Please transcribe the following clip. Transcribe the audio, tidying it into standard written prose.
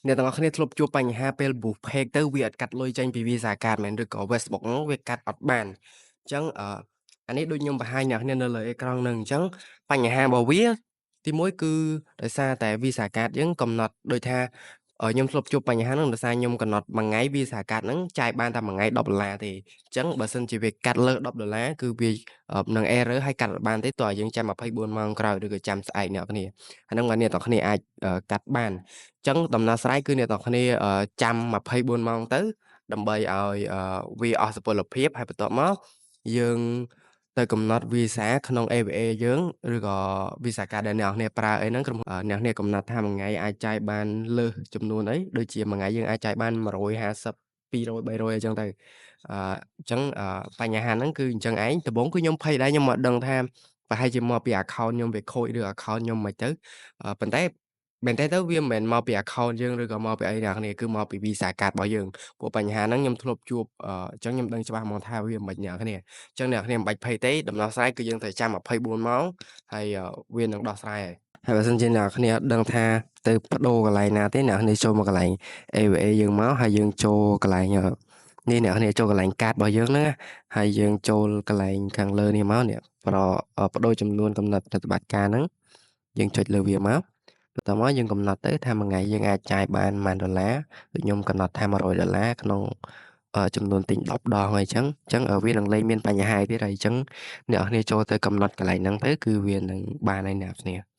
អ្នកទាំងអស់គ្នាធ្លាប់ជួបបញ្ហាពេល boost page ទៅវាអត់កាត់លុយចេញពី Visa Card មែនឬក៏ Facebook ហ្នឹងវាកាត់អត់បានអញ្ចឹងអានេះដូចខ្ញុំបង្ហាញអ្នកគ្នានៅលើអេក្រង់ហ្នឹងអញ្ចឹងបញ្ហារបស់វាទីមួយគឺដោយសារតែ Visa Card យើងកំណត់ដូចថាខ្ញុំធ្លាប់ជួបបញ្ហាហ្នឹងដោយសារខ្ញុំកំណត់មួយថ្ងៃ Visa Card ហ្នឹងចាយបានតែមួយថ្ងៃ10ដុល្លារទេអញ្ចឹងបើសិនជាវាកាត់លើ10ដុល្លារគឺវានឹង error ហើយកាត់អត់បានទេតោះយើងចាំ24ម៉ោងក្រោយឬក៏ចាំស្អែកអ្នកគ្នាអាហ្នឹងបាទអ្នកទាំងគ្នាអាចកាត់បានអញ្ចឹងដំណោះស្រាយគឺអ្នកទាំងគ្នាចាំ24ម៉ោងទៅដើម្បីឲ្យវាអស់សុពលភាពហើយបន្ទាប់មកយើងទៅកំណត់ Visa ក្នុង ABA យើងឬក៏ Visa Card ដែលអ្នកនរគ្នាប្រើអីហ្នឹងក្រុមអ្នកនរគ្នាកំណត់ថាមួយថ្ងៃអាចចាយបានលើសចំនួនអីដូចជាមួយថ្ងៃយើងអាចចាយបាន150 200 300អីចឹងទៅអញ្ចឹងបញ្ហាហ្នឹងគឺអញ្ចឹងឯងដំបូងគឺខ្ញុំភ័យដែរខ្ញុំមកដឹងថាប្រហែលជាមកពី account ខ្ញុំវាខូចឬ account ខ្ញុំមិនទៅប៉ុន្តែមែនទែនទៅវាមិនមែនមកពី account យើងឬក៏មកពីអីអ្នកនរគ្នាគឺមកពី Visa Card របស់យើងព្រោះបញ្ហាហ្នឹងខ្ញុំធ្លាប់ជួបអញ្ចឹងខ្ញុំដឹងច្បាស់ហ្មងថាវាមិនអ្នកនរគ្នាអញ្ចឹងអ្នកនរគ្នាមិនបាច់ភ័យទេដំណោះស្រាយគឺយើងត្រូវចាំ24ម៉ោងហើយវានឹងដោះស្រាយហើយហើយបើសិនជាអ្នកនរគ្នាអត់ដឹងថាទៅប្ដូរកន្លែងណាទេអ្នកនរគ្នាចូលមកកន្លែង ABA យើងមកហើយយើងចូលកន្លែងនេះអ្នកនរគ្នាចូលកន្លែងកាតរបស់យើងហ្នឹងណាហើយយើងចូលកន្លែងខាងលើនេះមកនេះប្ដូរចំនួនកំណត់ប្រតិបត្តិការហ្នឹងយើងចុចលើវាមកបន្ទាប់មកយើងកំណត់ទៅថាមួយថ្ងៃយើងអាចចាយបានប៉ុន្មានដុល្លារដូចខ្ញុំកំណត់ថា100ដុល្លារក្នុងចំនួនទិញ10ដងអីចឹងអញ្ចឹងវានឹងលែងមានបញ្ហាទៀតហើយអញ្ចឹងអ្នកនរគ្នាចូលទៅកំណត់កន្លែងហ្នឹងទៅគឺវានឹងបានហើយអ្នកនរគ្នា។